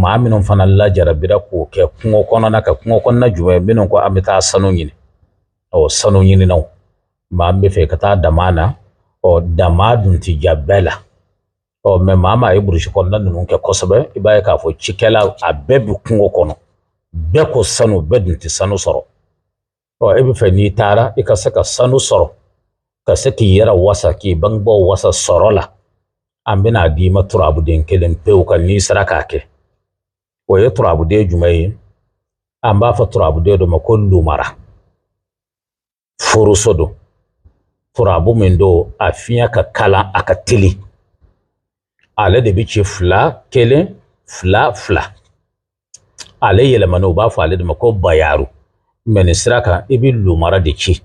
Maa minnu fana lajarabira k'o kɛ kungo kɔnɔna ka kungo kɔnɔna jumɛn minnu ko an bɛ taa sanu ɲini, ɔ sanu ɲininaw, maa min bɛ fɛ ka taa dama na, ɔ dama dun ti ja bɛɛ la. Ɔ mɛ maa maa ye burusi kɔnɔna ninnu kɛ kosɛbɛ, i b'a ye k'a fɔ cikɛla a bɛɛ bɛ kungo kɔnɔ, bɛɛ ko sanu, bɛɛ dun tɛ sanu sɔrɔ. Ɔ e bɛ fɛ n'i taara i ka se ka sanu sɔrɔ, ka se k'i yɛrɛ wasa, k'i bangebaaw wasa sɔrɔ la, an bɛna a d'i ma turabuden kelen pewu kan n'i sera k'a kɛ. O ye turabuden jumɛn ye? An b'a fɔ turabuden dɔ ma ko lumara furuso don. Turabu min don, a fiɲɛ ka kalan, a ka teli. Ale de bɛ ci 2 1 2 2. Ale yɛlɛmana, u b'a fɔ ale de ma ko bayaru. Mɛ nin sira kan, i bɛ lumara de ci,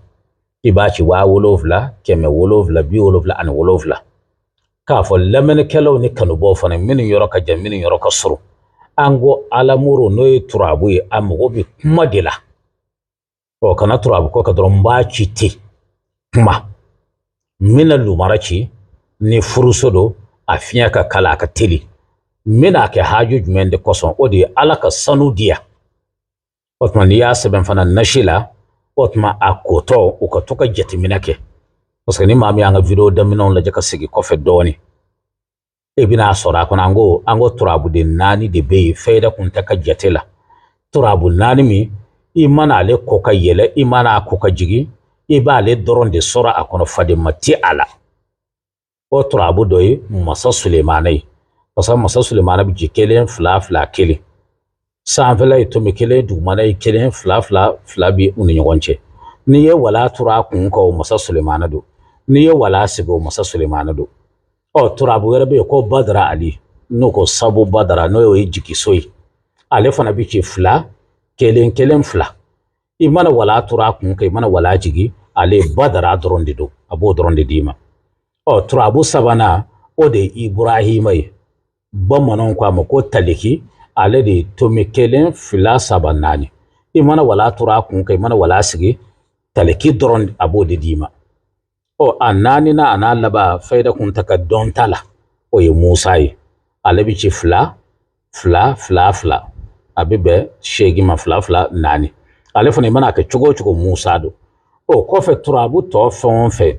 i b'a ci 7777. K'a fɔ lamɛnnikɛlaw ni kanubaaw fana, minnu yɔrɔ ka jan, minnu yɔrɔ ka surun, an ko alamuru n'o ye turabu ye, a mago bɛ kuma de la. Ɔ kana turabu ko ka dɔrɔn n b'a ci ten kuma. N bɛna lumara ci ni furuso don, a fiɲɛ ka kala, a ka teli. N bɛna a kɛ haju jumɛn de kosɔn? O de ye Ala ka sanu di yan. O tuma n'i y'a sɛbɛn fana nasi la, o tuma a kotɔ u ka to ka jateminɛ kɛ, parce que ni maa min y'an ka video daminɛw lajɛ ka segin kɔfɛ dɔɔnin, e bɛna a sɔrɔ a kɔnɔ. An ko turabuden 4 de bɛ yen, fɛyida kun tɛ ka jate la. Turabu 4 min, i mana ale kɔ ka yɛlɛ, i mana a kɔ ka jigin, i b'ale dɔrɔn de sɔrɔ a kɔnɔ, fadenma tɛ a la. O turabu dɔ ye masa Sulemana ye, parce que masa Sulemana bɛ ci 1 2 2 1. Sanfɛla ye tomi 1, dugumana ye 1 2 2 2 bi u ni ɲɔgɔn cɛ. N'i ye wala turu a kun kan, o masa Sulemana don. N'i ye wala sigi, o masa Sulemana don. Ɔ turabu wɛrɛ bɛ yen ko Badara Ali, n'o ko sabu Badara, n'o ye jigiso ye, ale fana bɛ ci 2 1 1 2. I mana wala turu a kun kan, i mana wala jigin, ale Badara dɔrɔn de don, a b'o dɔrɔn de d'i ma. Ɔ turabu sabanan, o de ye Iburahima ye, bamananw ko a ma ko taliki. Ale de ye tomi 1 2 3 4. I mana wala turu a kun kan, i mana wala sigi, taliki dɔrɔn a b'o de d'i ma. Ɔ a naaninan, a n'a laban, fayida kun ta ka dɔn ta la, o ye Musa ye. Ale bɛ ci 2 2 2 2, a bɛ bɛn 8 ma, 2 2 4. Ale fana, i mana kɛ cogo o cogo, Musa don. O kɔfɛ, turabu tɔ fɛn o fɛn,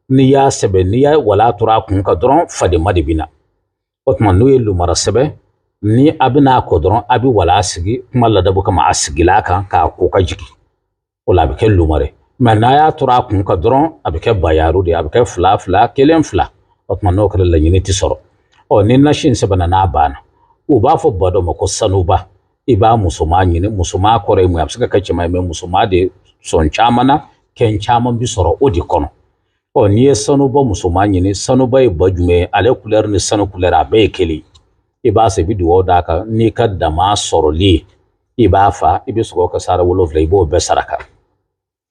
n'i y'a sɛbɛn, n'i y'a wala turu a kun kan dɔrɔn, fadenma de bɛ na. O tuma n'u ye lumara sɛbɛn, ni a bɛna a ko dɔrɔn, a bɛ wala sigi kuma ladabu kama, a sigila a kan k'a ko ka jigin, o la a bɛ kɛ lumara ye. Mɛ n'a y'a turu a kun kan dɔrɔn, a bɛ kɛ bayaru de ye, a bɛ kɛ 2 2 1 2. O tuma n'o kɛra, laɲini tɛ sɔrɔ. Ɔ ni nasi in sɛbɛnna, n'a banna, u b'a fɔ ba dɔ ma ko sanuba. I b'a musoman ɲini. Musoman kɔrɔ ye mun ye? A bɛ se ka kɛ cɛman ye, mɛ musoman de sɔn caman na, kɛn caman bi sɔrɔ o de kɔnɔ. Ɔ n'i ye sanuba musoman ɲini, sanuba ye ba jumɛn ye? Ale kulɛri ni sanu kulɛri a bɛɛ ye kelen. I b'a sɔrɔ, i bɛ dugawu d'a kan n'i ka dama sɔrɔli ye. I b'a fa, i bɛ sɔgɔ ka sara 7, i b'o bɛɛ saraka,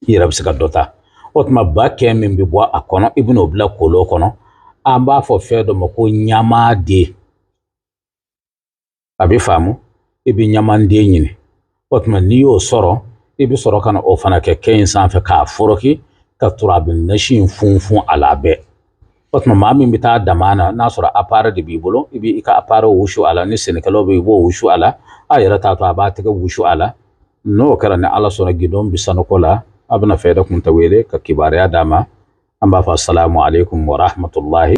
i yɛrɛ bɛ se ka dɔ ta. O tuma ba kɛ min bɛ bɔ a kɔnɔ, i bɛn'o bila kolon kɔnɔ. An b'a fɔ fɛn dɔ ma ko ɲamaden, a bɛ faamu. I bɛ ɲamaden ɲini. O tuma n'i y'o sɔrɔ, i bɛ sɔrɔ ka na o fana kɛ kɛ in sanfɛ k'a foroki ka turabu nasi in funfun a la bɛɛ. O tuma maa min bɛ taa dama na, n'a sɔrɔ appareil de b'i bolo, i b'i ka appareil wusu a la. Ni sɛnɛkɛlaw bɛ yen, i b'o wusu a la. A yɛrɛ t'a to a b'a tɛgɛ wusu a la. N'o kɛra, ni Ala sɔnna, gidon bɛ sanuko la. A bɛna fɛɛrɛ kun ta wele ka kibaruya d'a ma. An b'a fɔ asalamu aleykum wa rahmatulahi.